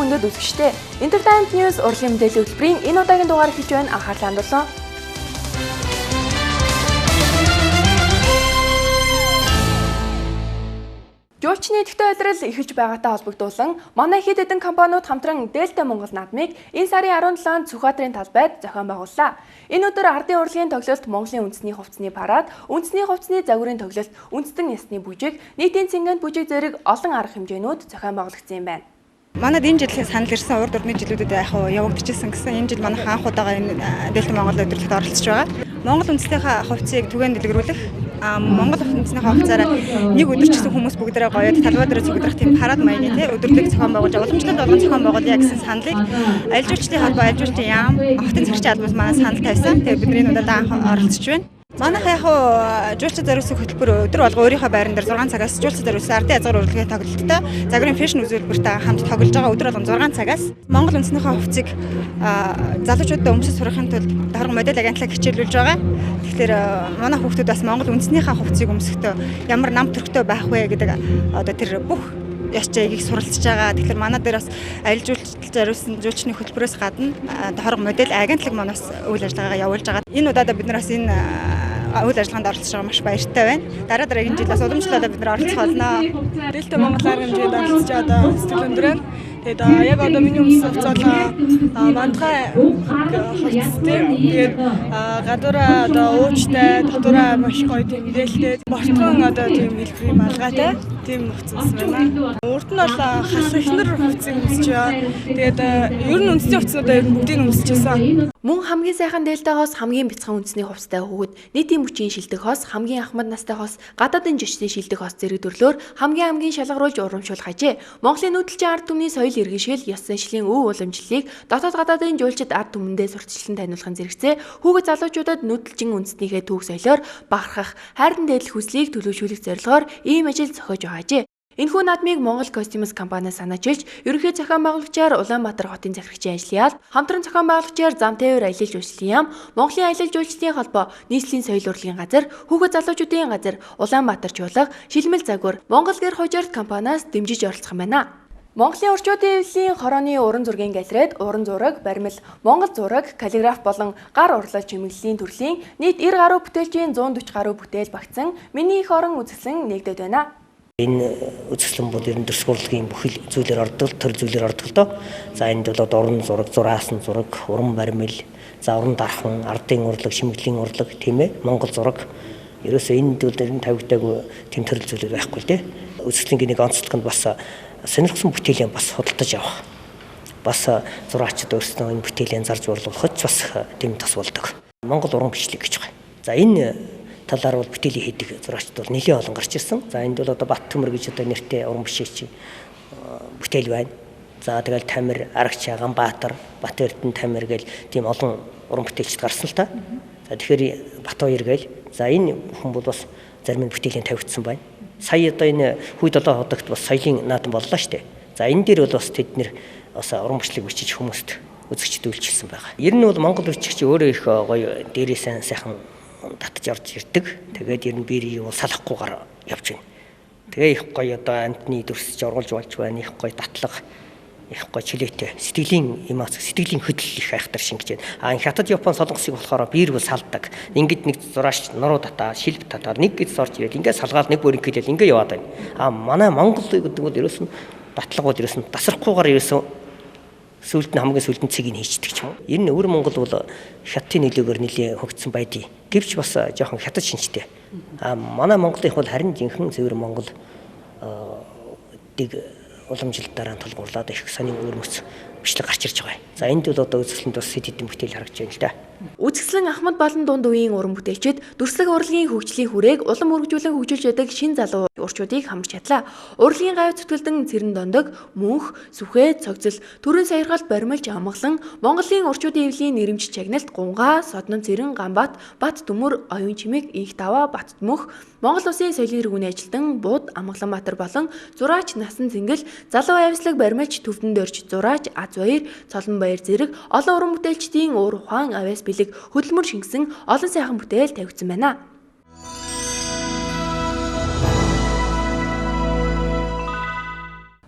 хүндэт үзэгчдээ. Entertainment News урлагийн мэдээллийн хөтөлбөрийн энэ удаагийн дугаар эхэлж байна. Анхаарлаа хандуулсан. Жуулчны идэвхтэй улирал эхэлж байгаатай холбогдуулан манай хэд хэдэн компаниуд хамтран Дельта Монгол наадмыг энэ сарын 17-нд Сүхбаатарын талбайд зохион байгууллаа. Энэ өдөр ардын урлагийн тоглолт, Монголын үндэсний хувцсны парад, үндэсний хувцсны загварын тоглолт, үндэстэн ясны бүжиг, нийтийн цэнгэнд бүжиг зэрэг олон арга хэмжээнүүд зохион байгуулагдсан юм байна. Манад энэ жилийн санал ирсэн урд урдны жилүүдэд яг явагдчихсан гэсэн энэ жил манай анх удаага энэ Дельта Монгол өдөрлөгт оролцож байгаа. Монгол үндэснийхээ хувцсыг түгээн дэлгэрүүлэх, Монгол үндэснийхээ хувцаараа нэг өдөр ч гэсэн хүмүүс бүгдээрээ гоёод талбай дээр цугдрах тийм парад маягийн тий өдөрлөг зохион байгуулж уламжлалт болгон зохион байгуулъя гэсэн саналыг аялал жуулчлалын холбоо, аялал жуулчлалын яам, хотын цагчийн албаас манай санал тавьсан. Тэгээд бидний энэ удаад анх оролцож байна. Манайх яг жуулчид зориулсан хөтөлбөр өдөр болго өөрийнхөө байран дээр 6 цагаас жуулчид зориулсан ардын язгуур урлагийн тоглолттой загварын фэшн үзүүлбэртэй хамт тоглож байгаа өдөр болгон 6 цагаас Монгол үндэснийхээ хувцсыг залуучуудад өмсөж сурахын тулд дарга модель агентлаг хичээлүүлж байгаа. Тэгэхээр манай хүүхдүүд бас Монгол үндэснийхээ хувцсыг өмсөхдөө ямар нам төрхтэй байх вэ гэдэг одоо тэр бүх ёс чигийг суралцж байгаа. Тэгэхээр манай дээр бас аялал жуулчлалд зориулсан жуулчны хөтөлбөрөөс гадна хорго модель агентлаг маань бас үйл ажиллагаагаа явуулж байгаа. Энэ удаадаа бид нар бас энэ үйл ажиллагаанд оролцож байгаа маш баяртай байна. Дараа дараагийн жил бас уламжлалаа бид нар оролцох болно. Дельта Монгол арга хэмжээнд оролцож одоо сэтгэл өндөр байна. Тэгээд яг одоо миний өмссөн хувцас бол мандгай хувцас тийм. Тэгээд гадуураа одоо уучтай, дотоороо маш гоё тийм мэдээлэлтэй, бортгон одоо тийм хэлбэрийн малгайтай тийм хувцас байна. Урд нь бол хас эхнэр хувцсыг өмсөж байгаа. Тэгээд ер нь үндэсний хувцснуудаа ер нь бүгдийг өмсөж байсан. Мөн хамгийн сайхан Дельтагоос хамгийн бяцхан үндэсний хувцастай хүүхэд, нийтийн бүчийн шилдэг хос, хамгийн ахмад настай хос, гадаадын жишний шилдэг хос зэрэг төрлөөр хамгийн шалгаруулж урамшуулах ажээ. Монголын нүүдэлчин ард түмний соёл иргэншил, ёс заншлын өв уламжлалыг дотоод гадаадын жуулчид ард түмэндээ сурталчлан таниулахын зэрэгцээ хүүхэд залуучуудад нүүдэлчин үндэснийхээ түүх соёлоор бахархах, хайран дээдлэх хүслийг төлөвшүүлэх зорилгоор ийм ажил зохиож байгаа ажээ. Энэхүү наадмыг Монгол Костюмс компаниас санаачилж, ерөнхий зохион байгуулагчаар Улаанбаатар хотын захирагчийн ажлын яалт, хамтран зохион байгуулагчаар зам тээвэр аялал жуулчлалын яам, Монголын аялал жуулчлалын холбоо, нийслэлийн соёл урлагийн газар, хүүхэд залуучуудын газар, Улаанбаатар чуулга, шилмэл загвар, Монгол гэр хужаарт компаниас дэмжиж оролцох юм байна. Монголын орчуудын эвлэлийн хорооны уран зургийн галерейд уран зураг, баримл, Монгол зураг, каллиграф болон гар урлал чимэглэлийн төрлийн нийт 90 гаруй бүтээлчийн 140 гаруй бүтээл багтсан миний их орон үзэсгэлэн нэгдээд байна. Энэ үзэсгэлэн бол ер нь дүрслэх урлагийн бүхэл зүйлээр ордог, төр зүйлээр ордог л доо. За энд бол одоо уран зураг, зураасан зураг, уран баримл, за уран дархан, ардын урлаг, шимэглэлийн урлаг тийм ээ, Монгол зураг. Ерөөсөө энд бол ер нь тавигдаагүй тийм төрөл зүйлүүд байхгүй л дээ. Үзэсгэлэнгийн нэг онцлог нь бас сонирхсан бүтээлийн бас худалдаж авах. Бас зураачид өөрсдөө энэ бүтээлийн зарж борлуулахад бас тийм тос болдог. Монгол уран бичлэг гэж байгаа. За энэ талаар бол бүтээлийн хийдэг зураачид бол нэлээд олон гарч ирсэн. За энд бол одоо Бат Төмөр гэж одоо нэртэй уран бичээч бүтээл байна. За тэгэл Тамир, Арагч, Ганбаатар, Бат Эрдэнэ Тамир гэл тийм олон уран бүтээлчд гарсан л та. За тэгэхээр Бат хоёр гээл. За энэ бүхэн бол бас зарим нь бүтээлийн тавигдсан байна. Сая одоо энэ хүй долоо хотогт бас соёлын наадам боллоо шүү дээ. За энэ дээр бол бас тэд нэр бас уран бичлэг бичиж хүмүүст үзэгчд үйлчилсэн байгаа. Ер нь бол Монгол бичигч өөрөө их гоё дээрээ сайхан татж орж ирдэг. Тэгээд ер нь биерийг бол салахгүйгээр явж байна. Тэгээ их гоё одоо амтны дүрсж оруулж болж байна. Их гоё татлага, их гоё чилээтэй. Сэтгэлийн эмоц, сэтгэлийн хөдлөл их айхтар шингэж байна. А хятад, Япон, Солонгосыг болохоор биер бол салдаг. Ингээд нэг зураач нуруу татаа, шилб татаа, нэг гэж орж ирээд ингээд салгаал нэг бүрэнхэлэл ингээд яваад байна. А манай Монгол гэдэг бол ерөөсөн татлага бол ерөөсөн тасрахгүйгээр ерөөсөн сүүлд нь хамгийн сүүлд нь цэгийг хийчдэг ч юм уу. Ер нь өвөр Монгол бол хятадын нөлөөгөөр нэлээд хөгжсөн байдгийг. Гэвч бас жоохон хятад шинжтэй. А манай Монголын бол харин жинхэнэ цэвэр Монгол дэг уламжлалт дараа тулгуурлаад их сонин өвөрмөц бичлэг гарч ирж байгаа. За энд бол одоо үзэсгэлэнд бас хэд хэдэн бүтээл харагдаж байна л да. Үзэсгэлэн Ахмад болон дунд үеийн уран бүтээлчид дүрслэх урлагийн хөгжлийн хүрээг улам үргэлжлүүлэн хөгжүүлж ядаг шин залуу урчуудыг хамарч чадлаа. Урлагийн гавь зүтгэлдэн Цэрэн Дондог, Мөнх, Сүхэ, Цогцол, Төрийн саяргалт баримлж амгалан Монголын урчуудын эвлийн нэрэмж чагналт Гунгаа, Содном Цэрэн, Ганбат, Бат Төмөр, Оюун Чимэг, Инх Даваа, Бат Мөнх, Монгол Улсын соёлын тэргүүний ажилтан Буд, Амгаланбаатар болон зураач Насан Цэнгэл, залуу авислаг баримлж Төвдөн дөрж, зураач Аз Баяр, Цолон Баяр зэрэг олон уран бүтээлчдийн уур ухаан авиас бэлэг хөдөлмөр шингэсэн олон сайхан бүтээл тавигдсан байна.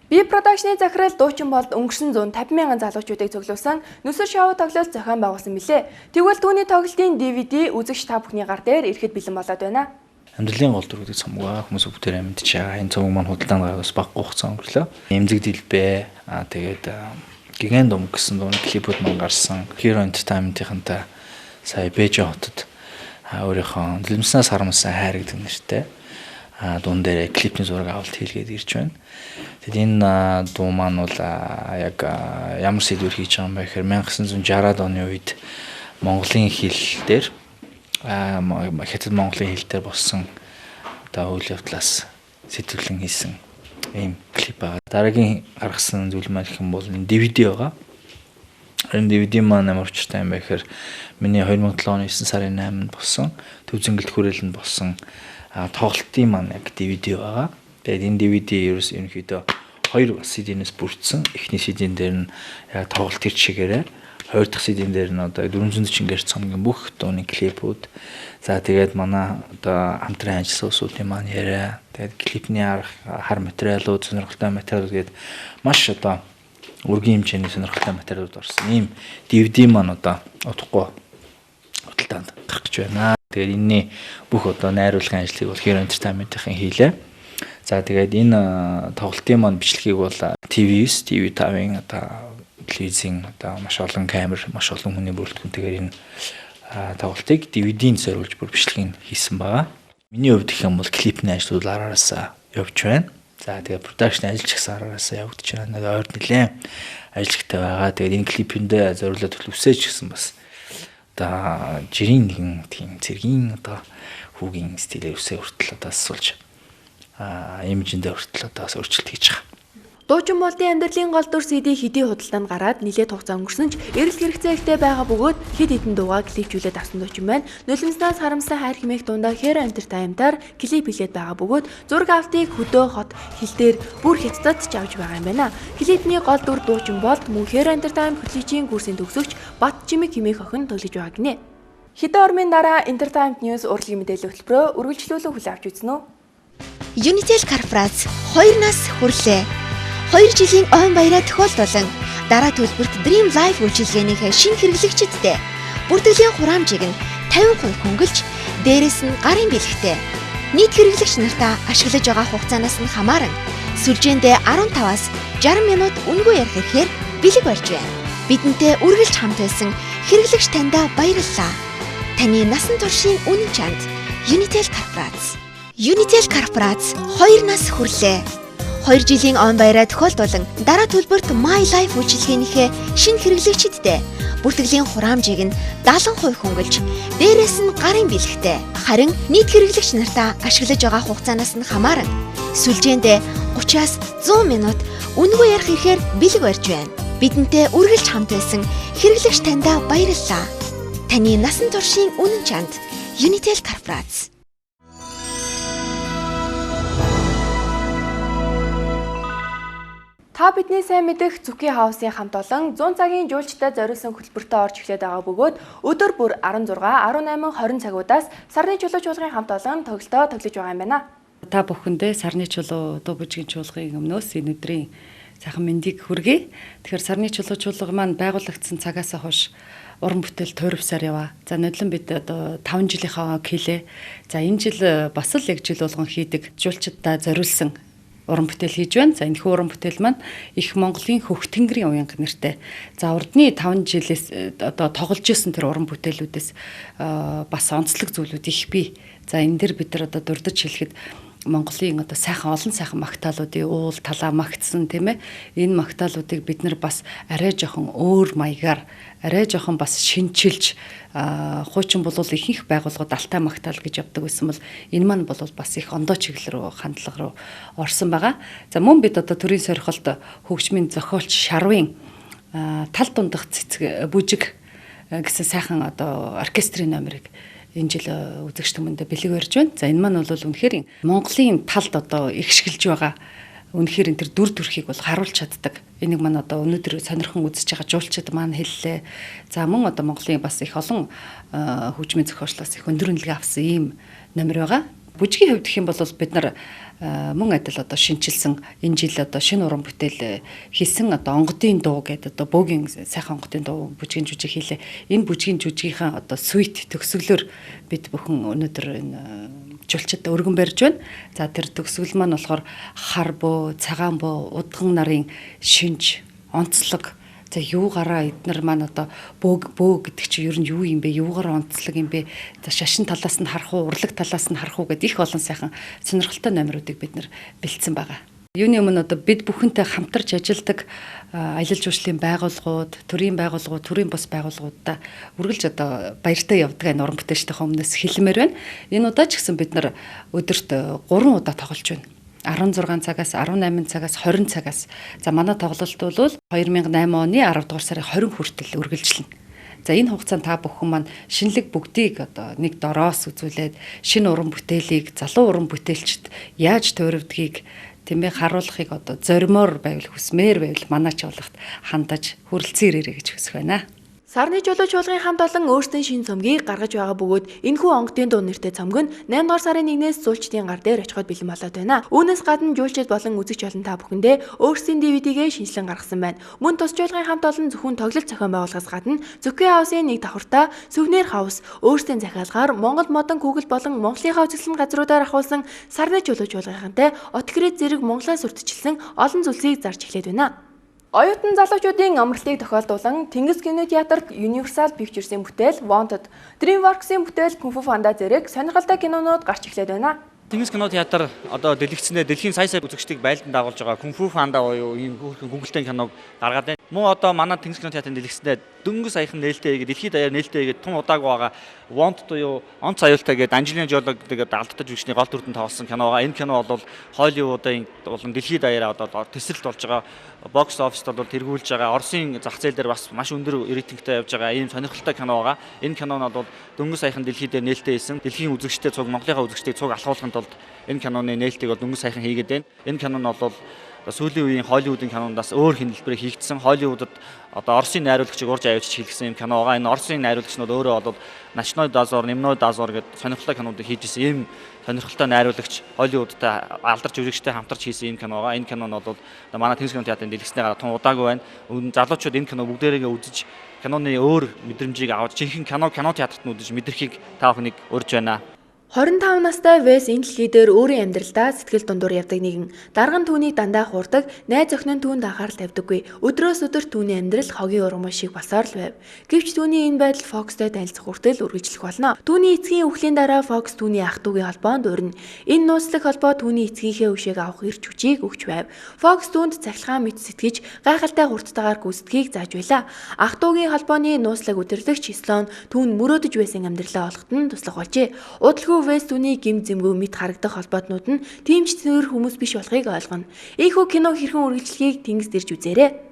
Би production-ы захирал Дуучин Болд өнгөрсөн 150 мянган залуучуудыг цуглуулсан нүсэр шоу тоглолт зохион байгуулсан билээ. Тэгвэл түүний тоглолтын DVD үзэгч та бүхний гар дээр ирэхэд бэлэн болоод байна. Амьдралын гол дүр гэдэг цомог хүмүүс бүгдээрээ мэдж байгаа. Энэ цомог маань худалдаанд гарах баггүй хугацаа өнгөрлөө. Эмзэг дэлбэ тэгээд Гигант ум гэсэн дууны клипүүд маань гарсан. Hero Entertainment-ийнхэнтэй сая Бээжин хотод өөрийнхөө Нулимснаас харамсан хайр гэдэг нэртэй дуун дээр клипний зураг авалт хийлгээд ирж байна. Тэгэд энэ дуу маань бол яг ямар сэдвээр хийж байгаа юм бэ гэхээр 1960-аад оны үед Монголын хэл дээр хятад Монголын хэл дээр болсон одоо үйл явдлаас сэтгүүлэн хийсэн ийм клип байгаа. Дараагийн гаргасан зүйл маань гэх юм бол энэ DVD байгаа. Энэ DVD маань ямар учиртай юм бэ гэхээр миний 2007 оны 9 сарын 8-нд болсон Төв зингэлт хүрээлэнд болсон тоглолтын маань яг DVD байгаа. Тэгээд энэ DVD ерөнхийдөө хоёр CD-нээс бүрдсэн. Эхний CD-н дээр нь яг тоглолт тэр чигээрээ, хоёр дахь CD-н дээр нь одоо 440 Гц цомгийн бүх дууны клипүүд. За тэгээд манай одоо хамтран ажилласан хүмүүсийн маань яриа. Тэгээд клипний хар материалууд, сонирхолтой материалууд гээд маш одоо өргөн хэмжээний сонирхолтой материалууд орсон. Ийм DVD маань одоо удахгүй худалдаанд гарах гэж байна. Тэгээд энэний бүх одоо найруулгын ажлыг бол Hero Entertainment-ийн хийлээ. За тэгээд энэ тоглолтын маань бичлэгийг бол TV9, TV5-ын одоо телевизийн одоо маш олон камер, маш олон хүний бүрэлдэхүүнтэйгээр энэ тоглолтыг DVD-нд зориулж бүр бичлэгийг хийсэн байгаа. Миний хувьд гэх юм бол клипний ажлууд араасаа явж байна. За тэгээд production ажил ч гэсэн араасаа явагдаж байна. Ойр нэлээд ажиллагтай байгаа. Тэгээд энэ клипэндээ зориулаад үсээж гэсэн бас одоо жирийн нэгэн тийм цэргийн одоо хүүгийн стилээр үсээ хүртэл одоо асуулж имижэндээ хүртэл одоо бас өөрчлөлт хийж байгаа. Дуучин Болдын амьдралын гол дүр CD хэдий худалдаанд гараад нэлээд хугацаа өнгөрсөн ч эрэлт хэрэгцээ ихтэй байгаа бөгөөд хэд хэдэн дуугаа клипжүүлээд авсан дуучин байна. Нулимснаас харамсан хайр хэмээх дундаа Hero Entertainment-аар клип хийлээд байгаа бөгөөд зураг авалтыг хөдөө хот хил дээр бүр хятадд ч авч байгаа юм байна. Клипний гол дүр Дуучин Болд мөн Hero Entertainment коллежийн курсын төгсөгч Бат Чимэг хэмээх охин тоглож байгаа гинэ. Хэдэн ормын дараа Entertainment News урлагийн мэдээлэл хөтөлбөрөөр үргэлжлүүлэн хүлээн авч үзнэ үү? Unitel Корпорац 2 нас хүрлээ. 2 жилийн ойн баяраа тохиолдуулан дараа төлбөрт Dream Life үйлчилгээнийхээ шинэ хэрэглэгчидтэй бүртгэлийн хураамжийг нь 50% хөнгөлж, дээрэс нь гарын бэлэгтэй. Нийт хэрэглэгч нартаа ашиглаж байгаа хугацаанаас нь хамааран сүлжээндээ 15-аас 60 минут үнэгүй ярих эрхээр бэлэг болж байна. Бидэнтэй үргэлж хамт байсан хэрэглэгч таньдаа баярлалаа. Таны насан туршийн үнэн чанд Unitel Корпорац. Unitel Корпорац 2 нас хүрлээ. 2 жилийн он баяраа тохиолдуулан дараа төлбөрт My Life үйлчилгээнийхээ шинэ хэрэглэгчидтэй бүртгэлийн хураамжийг нь 70% хөнгөлж, дээрэс нь гарын бэлэгтэй. Харин нийт хэрэглэгч нартаа ашиглаж байгаа хугацаанаас нь хамааран сүлжээндээ 30-аас 100 минут үнэгүй ярих эрхээр бэлэг барьж байна. Бидэнтэй үргэлж хамт байсан хэрэглэгч таньдаа баярлалаа. Таны насан туршийн үнэн чанд Unitel Корпорац. Та бидний сайн мэдэх Зүки хаусын хамт олон 100 цагийн жуулчдад зориулсан хөтөлбөртөө орж эхлээд байгаа бөгөөд өдөр бүр 16, 18, 20 цагуудаас сарны чулуу чуулгын хамт олон тоглолтоо тоглож байгаа юм байна. Та бүхэндээ сарны чулуу дуу бүжгийн чуулгын өмнөөс энэ өдрийн сайхан мэндийг хүргэе. Тэгэхээр сарны чулуу чуулга маань байгуулагдсан цагаас хойш уран бүтээл туйрвсаар яваа. За нодлон бид одоо 5 жилийнхаа хийлээ. За энэ жил бас л яг жил болгон хийдэг жуулчдаа зориулсан уран бүтээл хийж байна. За энэхүү уран бүтээл маань их Монголын хөх тэнгэрийн уянга нэртэй. За урдны 5 жилээс одоо тоглож исэн тэр уран бүтээлүүдээс бас онцлог зүйлүүд их бий. За энэ дэр бид нар одоо дурдж хэлэхэд Монголын одоо сайхан олон сайхан магтаалуудын уул талаа магтсан тийм ээ. Энэ магтаалуудыг бид нар бас арай жоохон өөр маягаар арай жоохон бас шинчилж хуучин бол ихэнх байгууллагууд алтай магтаал гэж явдаг байсан бол энэ маань бол бас их ондоо чиглэл рүү хандлага руу орсон байгаа. За мөн бид одоо төрийн сорилт хөгжмийн зохиолч Шарвын тал дундах цэцэг бүжиг гэсэн сайхан одоо оркестрийн номерыг энэ жил үзэгч түмэндээ бэлэг барьж байна. За энэ маань бол үнэхээр Монголын талд одоо ихшгэлж байгаа үнэхээр энэ төр дүр төрхийг бол харуулж чаддаг. Энийг маань одоо өнөөдөр сонирхон үзэж байгаа жуулчид маань хэллээ. За мөн одоо Монголын бас их олон хөгжмийн зохиолчлоос их өндөр үнэлгээ авсан ийм номер байгаа. Бүжгийн хувьд гэх юм бол бид нар мөн адил одоо шинэчилсэн энэ жил одоо шинэ уран бүтээл хийсэн одоо онгодын дуу гэдэг одоо бөөгийн сайхан онгодын дуу бүжгийн жүжиг хийлээ. Энэ бүжгийн жүжигийнхаа одоо suite төгсгөлөөр бид бүхэн өнөөдөр энэ жуулчид өргөн барьж байна. За тэр төгсгөл маань болохоор хар бөө, цагаан бөө, удган нарын шинж, онцлог. За юугаараа эднэр маань одоо бөөг бөө гэдэг чинь ер нь юу юм бэ? Юугаараа онцлог юм бэ? За шашин талаас нь харах уу, урлаг талаас нь харах уу гэдэг их олон сайхан сонирхолтой номеруудыг бид нэр бэлдсэн байгаа. Юуны өмнө одоо бид бүхэнтэй хамтарч ажилладаг аялал жуулчлалын байгууллагууд, төрийн байгууллагууд, төрийн бус байгууллагуудаа үргэлж одоо баяртай явдаг энэ уран бүтээлчдийн өмнөөс хэлмээр байна. Энэ удаа ч гэсэн бид нар өдөрт 3 удаа тоглож байна. 16 цагаас 18 цагаас 20 цагаас. За манай тоглолт бол 2008 оны 10 дугаар сарын 20 хүртэл үргэлжлэнэ. За энэ хугацаанд та бүхэн маань шинэлэг бүгдийг одоо нэг дороос үзүүлээд шинэ уран бүтээлийг залуу уран бүтээлчд яаж туурвдгийг тийм ээ харуулахыг одоо зоримоор байвал хүсмээр байвал манай чуулгад хандаж хүрэлцэн ирээрэй гэж хүсэх байна. Сарны чулуу чуулгын хамт олон өөрсдийн шинэ цомгийг гаргаж байгаа бөгөөд энэхүү онгодын дуу нэртэй цомог нь 8 дугаар сарын 1-ээс жуулчдын гар дээр очиход бэлэн болоод байна. Үүнээс гадна жуулчид болон үзэгч олон та бүхэндээ өөрсдийн DVD-гээ шинэчлэн гаргасан байна. Мөн тус чуулгын хамт олон зөвхөн тоглолт зохион байгуулахаас гадна Зөкийн хаусын нэг давхартаа Souvenir House өөрсдийн захиалгаар Монгол модон Google болон Монголынхаа үзэсгэлэн газруудаар ахуулсан сарны чулуу чуулгынхантай Открит зэрэг Монголоос урьдчилсан олон зүйлсийг зарж эхлээд байна. Оюутан залуучуудын амралтыг тохиолдуулан Тэнгис кино театрт Universal Pictures-ийн бүтээл Wanted, DreamWorks-ийн бүтээл Kung Fu Panda зэрэг сонирхолтой кинонууд гарч эхлээд байна. Тэнгис кино театр одоо дэлгэцнээ дэлхийн сая сая үзэгчдийг байлдан дагуулж байгаа Kung Fu Panda буюу ийм хөөрхөн гүнгэлтэй киног гаргаад байна. Мөн одоо манай Тэнгис кино театрын дэлгэцнээ дөнгөж саяхан нээлттэй хийгээд дэлхийд даяар нээлттэй хийгээд тун удаагүй байгаа Wanted буюу онц аюултай гэдэг Анжелина Жоли гэдэг алдартай жүжигчний гол дүрдэн тоглосон кино байгаа. Энэ кино бол Холливуудын болон дэлхийд даяараа одоо тесрэлт болж байгаа. Box office-д бол тэргүүлж байгаа. Оросын зах зээл дээр бас маш өндөр рейтингтэй явж байгаа ийм сонирхолтой кино байгаа. Энэ кино нь бол дөнгөж саяхан дэлхийд дээр нээлттэй хийсэн. Дэлхийн үзэгчтэй цуг Монголынхаа үзэгчдийг цуг алхуулахын тулд энэ киноны нээлтийг бол дөнгөж саяхан хийгээд байна. Энэ кино нь бол сүүлийн үеийн Холливуудын киноноос өөр хинэлбэрээр хийгдсэн. Холливуудад одоо Оросын найруулагчийг урьж авчиж хийлгэсэн юм кино байгаа. Энэ Оросын найруулагч нь бол өөрөө бол Ночной дозор, Дневной дозор гэдэг сонирхолтой кинонуудыг хийж исэн ийм сонирхолтой найруулагч Холливуудтай алдарч жүжигчтэй хамтарч хийсэн ийм кино байгаа. Энэ кино нь бол манай Тэнгис кино театрын дэлгэцнээ гараад тун удаагүй байна. Залуучууд энэ кино бүгдээрээ үзэж киноны өөр мэдрэмжийг авч жинхэнэ кино кино театрт нь үзэж мэдрэхийг та бүхнийг урьж байна. 25 настай Вэс энэ дэлхий дээр өөрийн амьдралдаа сэтгэл дундуур явдаг нэгэн. Дарга нь түүнийг дандаа хуурдаг, найз охин нь түүнд анхаарал тавьдаггүй. Өдрөөс өдөр түүний амьдрал хогийн ургамал шиг болсоор л байв. Гэвч түүний энэ байдал Фокстой танилцах хүртэл үргэлжлэх болно. Түүний эцгийн үхлийн дараа Фокс түүний ах дүүгийн холбоонд урина. Энэ нууцлаг холбоо түүний эцгийнхээ өшөөг авах эрч хүчийг өгч байв. Фокс түүнд цахилгаан мэт сэтгэж, гайхалтай хурдтайгаар гүйцэтгийг зааж байлаа. Ах дүүгийн холбооны нууцлаг удирдагч Слон түүнд мөрөөдөж байсан амьдралаа олоход нь туслах болжээ. Удалгүй Вэс түүний гим зэмгүй мэд харагдах холбоотнууд нь тийм ч цэвэр хүмүүс биш болохыг ойлгоно. Ийхүү кино хэрхэн үргэлжлэхийг Тэнгис дэрж үзээрэй.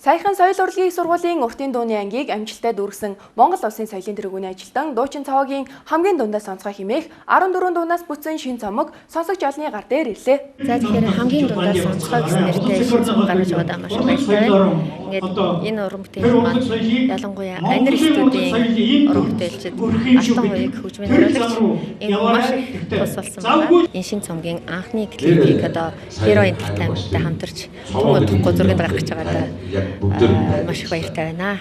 Саяхан соёл урлагийн сургуулийн уртын дууны ангийг амжилттай дүүргэсэн Монгол Улсын соёлын тэргүүний ажилтан дуучин цовоогийн хамгийн дундаас онцгой хэмээх 14 дуунаас бүтсэн шинэ цомог сонсогч олонны гар дээр ирлээ. За тэгэхээр хамгийн дундаас онцгой гэсэн нэртэй шинэ цомог гаргаж байгаадаа маш их баяртай байна. Ингээд энэ уран бүтээл маань ялангуяа Анир студийн уран бүтээлчид Алтан хуйг хөгжмийн хариулагч энэ маш их тус болсон байна. Энэ шинэ цомгийн анхны клипийг одоо Hero Entertainment-тай хамтарч тун удахгүй зургийг гаргах гэж байгаадаа маш их баяртай байна.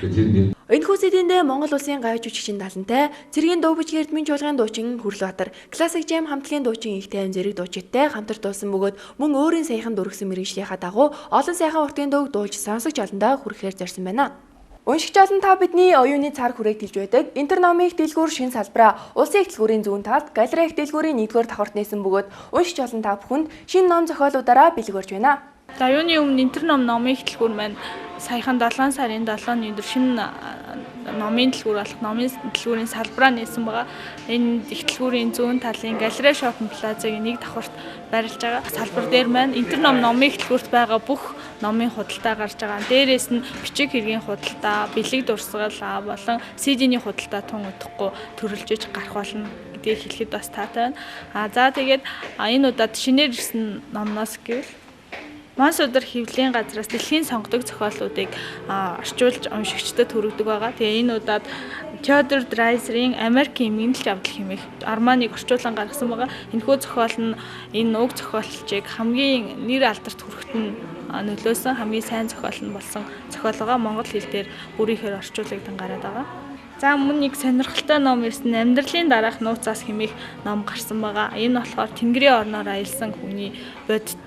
Энэхүү сэдвэндээ Монгол Улсын гавь жүжигчин талантай цэргийн дуу бүжгийн эрдмийн чуулгын дуучин Хүрлбаатар, Classic Jam хамтлагийн дуучин их тайван зэрэг дуучидтай хамтар дуусан бөгөөд мөн өөрийн саяхан дүргсэн мэргэжлийнхаа дагуу олон сайхан уртын дууг дуулж сонсогч олондоо хүрэхээр зорьсон байна. Уншигч олон та бидний оюуны цар хүрээг тэлж байдаг Интерномын их дэлгүүр шинэ салбараа улсын их дэлгүүрийн зүүн талд галерей их дэлгүүрийн 1-р давхарт нээсэн бөгөөд уншигч олон та бүхэнд шинэ ном зохиолуудаараа бэлэг барьж байна. За юуны өмнө Интерном номын их дэлгүүр маань саяхан 7 сарын 7-ны өдөр шинэ номын дэлгүүр болох номын дэлгүүрийн салбараа нээсэн байгаа. Энэ их дэлгүүрийн зүүн талын галерей шопинг плазагийн нэг давхарт байрлаж байгаа. Салбар дээр маань Интерном номын их дэлгүүрт байгаа бүх номын худалдаа гарч байгаа. Дээрээс нь бичиг хэргийн худалдаа, бэлэг дурсгал болон CD-ний худалдаа тун удахгүй төрөлжиж гарах болно гэдгийг хэлэхэд бас таатай байна. А за тэгээд энэ удаад шинээр ирсэн номноос гэвэл Монсудар хэвлэлийн газраас дэлхийн сонгодог зохиолуудыг орчуулж уншигчдад хүргэдэг байгаа. Тэгээ энэ удаад Теодор Драйзерийн Америкийн эмгэнэлт явдал хэмээх романыг орчуулан гаргасан байгаа. Энэхүү зохиол нь энэ уг зохиолчийг хамгийн нэр алдарт хүрэхэд нь нөлөөсөн хамгийн сайн зохиол нь болсон зохиол байгаа. Монгол хэл дээр бүрийнхээр орчуулагдан гараад байгаа. За мөн нэг сонирхолтой ном ирсэн амьдралын дараах нууцаас хэмээх ном гарсан байгаа. Энэ болохоор Тэнгэрийн орноор аялсан хүний бодит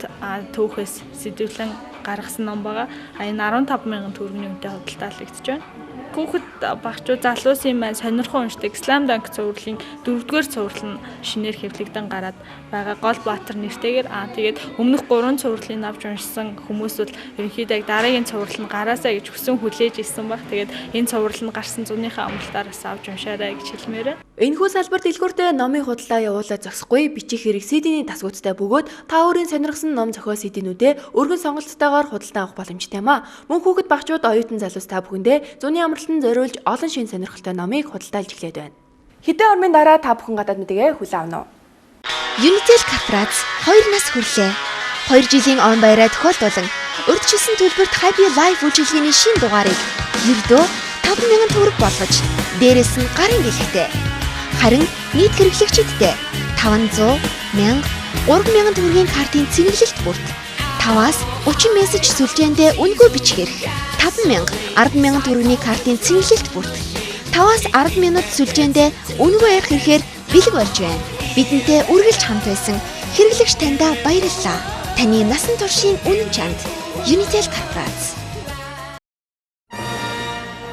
түүхээс сэдвлэн гаргасан ном байгаа. Энэ 15,000 төгрөгийн үнэтэй худалдаалагдаж байна. Хүүхэд багчуу залуусын маань сонирхон уншдаг Slam Dunk цувралын 4-р цуврал нь шинээр хэвлэгдэн гараад байгаа. Гол Баатар нэртэйгээр тэгээд өмнөх 3 цувралыг авч уншсан хүмүүс бол ерөнхийдөө яг дараагийн цуврал нь гараасаа гэж хүсэн хүлээж ирсэн баг. Тэгээд энэ цуврал нь гарсан зуныхаа амралтаар бас авч уншаарай гэж хэлмээр байна. Энэхүү салбар дэлгүүртээ номын худалдаа явуулаад зогсохгүй бичих хэрэг CD-ний тасгуудтай бөгөөд та өөрийн сонирхсан ном зохиол CD-нүүдээ өргөн сонголттойгоор худалдан авах боломжтой юм а. Мөн хүүхэд багчууд оюутан залуус та бүхэндээ зуны амралтанд зориулж олон шинэ сонирхолтой номыг худалдаалж эхлээд байна. Хэдэн ормын дараа та бүхэн гадаад мэдээгээ хүлээн авна уу? Unitel Корпорац 2 нас хүрлээ. 2 жилийн он баяраа тохиолдуулан урьдчилсан төлбөрт Happy Life үйлчилгээний шинэ дугаарыг ердөө 5,000 төгрөг болгож дээрээс нь гарын гэлхтэй. Харин нийт хэрэглэгчидтэй 500, 1000, 3000 төгрөгийн картын цэнэглэлт бүрт 5-аас 30 мессеж сүлжээндээ үнэгүй бичих эрх. 5,000, 10,000 төгрөгийн картын цэнэглэлт бүрт 5-аас 10 минут сүлжээндээ үнэгүй ярих эрхээр бэлэг болж байна. Бидэнтэй үргэлж хамт байсан хэрэглэгч таньдаа баярлалаа. Таны насан туршийн үнэн чанд Unitel Корпорац.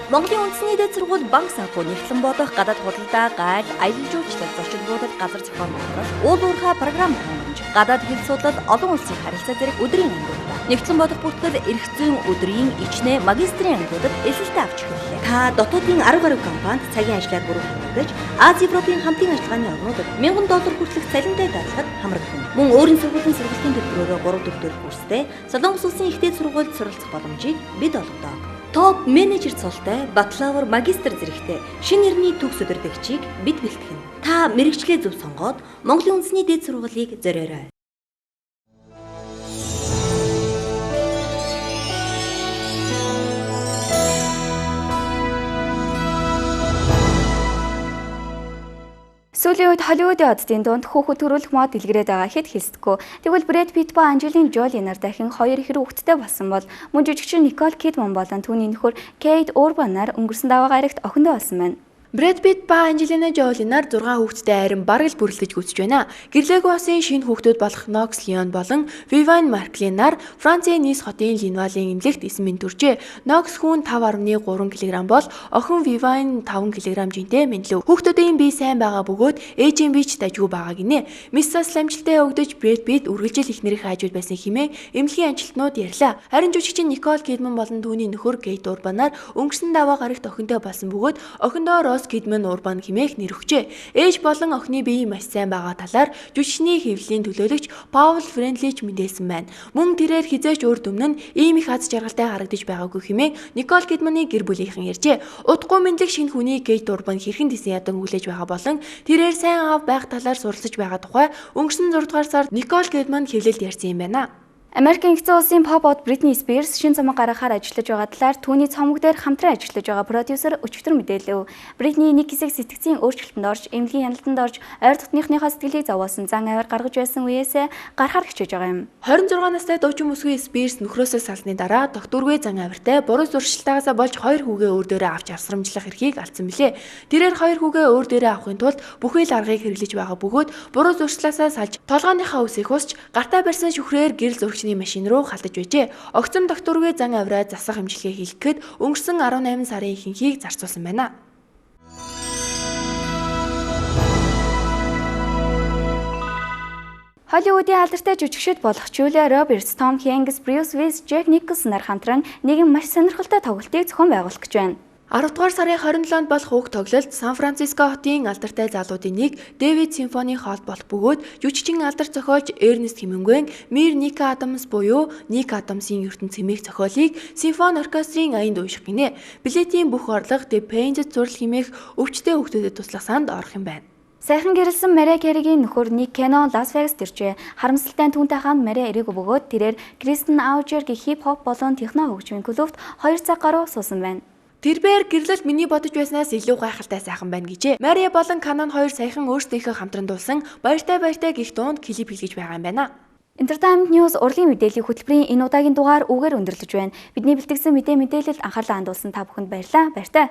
Монголын үндэсний дээд сургууль банк санхүү нэгтлэн бодох гадаад худалдаа, гайл, аялал жуулчлал, зочин буудал, газар зохион байгуулалт, уул уурхай програм хангамж, гадаад хэл судлал, олон улсын харилцаа зэрэг өдрийн ангиудаа. Нэгтлэн бодох бүртгэл эрх зүйн өдрийн ичнэ магистрийн ангиудад элсэлтээ авч эхэллээ. Та дотоодын 10 гаруй компанид цагийн ажлаар бүрэн хамрагдаж, Ази Европын хамтын ажиллагааны орнуудад $1,000 хүртэлх цалинтай дадлахад хамрагдана. Мөн өөрийн сургуулийн сургалтын төлбөрөөрөө 3 4 дэх курстэй Солонгос улсын их дээд сургуульд суралцах боломжийг бид олгодог. Топ менежер цолтой, бакалавр, магистр зэрэгтэй шинэ нэрний төгс удирдагчийг бид бэлтгэнэ. Та мэргэжлээ зөв сонгоод Монголын үндэсний дээд сургуулийг зориорой. Сүүлийн үед Холливуудын оддын дунд хүүхэд төрүүлэх мод дэлгэрээд байгаа хэд хэлсдэггүй. Тэгвэл Брэд Питт ба Анжелина Жоли нар дахин хоёр ихэр хүүхэдтэй болсон бол мөн жүжигчин Никол Кидман болон түүний нөхөр Кейт Урбанаар өнгөрсөн даваа гарагт охиндоо болсон байна. Брэд Питт ба Анжелина Жоли нар 6 хүүхэдтэй арин бараг л бүрлдэж гүйцэж байна. Гэрлээгүй осын шинэ хүүхдүүд болох Нокс Леон болон Виван Марклин нар Францын Нис хотын Линвалийн эмнэлэгт эсэн мэнд төржээ. Нокс хүн 5.3 кг бол охин Виван 5 кг жинтэй мэндлэв. Хүүхдүүдийн бие сайн байгаа бөгөөд ээжийн бие ч дажгүй байгаа гинэ. Мисс ламжилтаа өгдөж Брэд Питт үргэлжил эхнэрийн хажууд байсан хэмээн эмнэлгийн ажилтнууд ярьлаа. Харин жүжигчин Никол Кидман болон түүний нөхөр Кейт Урбанаар өнгөрсөн даваа гарагт охинтой болсон бөгөөд охиндоо Рос Кидман Урбан хэмээх нэр өгчээ. Ээж болон охины бие маш сайн байгаа талаар жүжигчний хэвлэлийн төлөөлөгч Паул Френдлич мэдээлсэн байна. Мөн тэрээр хизээч урд өмнө нь ийм их аз жаргалтай харагдаж байгаагүй хэмээн Никол Кидманы гэр бүлийнхэн ярьжээ. Удахгүй мэдлэг шинэ хүний Кейт Урбан хэрхэн тэсэн ядан хүлээж байгаа болон тэрээр сайн аав байх талаар суралцаж байгаа тухай өнгөрсөн 6 дугаар сард Никол Кидман хэвлэлд ярьсан юм байна. Америкийн нэгдсэн улсын pop од Бритни Спирс шинэ цомог гаргахаар ажиллаж байгаа талаар түүний цомог дээр хамтран ажиллаж байгаа продюсер өчигдөр мэдээлэв. Бритни нэг хэсэг сэтгцийн өөрчлөлтөнд орж, эмнэлгийн хяналтанд орж, ойр дотныхныхоо сэтгэлийг зовоосон зан авир гаргаж байсан үеэсээ гарахаар хичээж байгаа юм. 26 настай дуучин бүсгүй Спирс нөхрөөсөө салсны дараа докторгүй зан авиртай буруу зуршилтаагаас болж хоёр хүүгээ өөр дээрээ авч авсрамжлах эрхийг алдсан билээ. Тэрээр хоёр хүүгээ өөр дээрээ авахын тулд бүхий л аргыг хэрэглэж байгаа бөгөөд буруу зуршлаасаа салж толгойнхаа үсийг хусч гартаа барьсан шүхрээр гэрэл зурагчны машин руу халтаж байжээ. Огцом докторгүй зан авираа засах эмчилгээ хийлгэхэд өнгөрсөн 18 сарын ихэнхийг зарцуулсан байна. Холливуудын алдартай жүжигчид болох Жулия Робертс, Том Хэнкс, Брюс Уиллис, Джек Николсон нар хамтран нэгэн маш сонирхолтой тоглолтыг зохион байгуулах гэж байна. 10 дугаар сарын 27-нд болох уг тоглолт Сан Франциско хотын алдартай залуудын нэг Дэвид симфони хоол болох бөгөөд жүжигчин алдарт зохиолч Эрнест Хемингуэй Мир Ника Адамс буюу Ник Адамсын ертөнц хэмээх зохиолыг симфони оркестрийн аянд унших гинэ. Билетийн бүх орлого The Painted зурл хэмээх өвчтөе хүүхдүүдэд туслах санд орох юм байна. Сайхан гэрлэсэн Mariah Carey-гийн нөхөр Nick Cannon Лас Вегаст иржээ. Харамсалтай нь түүнтэй хамт Mariah ирээгүй бөгөөд тэрээр Kristen Auger гэх хип хоп болон техно хөгжмийн клубт 2 цаг гаруй суусан байна. Тэрбээр гэрлэлт миний бодож байснаас илүү гайхалтай сайхан байна гэжээ. Mariah болон Cannon хоёр саяхан өөрсдийнхөө хамтран дуулсан "Баяртай баяртай" гэх дуунд клип хийлгэж байгаа юм байна. Entertainment News урлагийн мэдээллийн хөтөлбөрийн энэ удаагийн дугаар үүгээр өндөрлөж байна. Бидний бэлтгэсэн мэдээлэлд анхаарлаа хандуулсан та бүхэнд баярлалаа. Баяртай.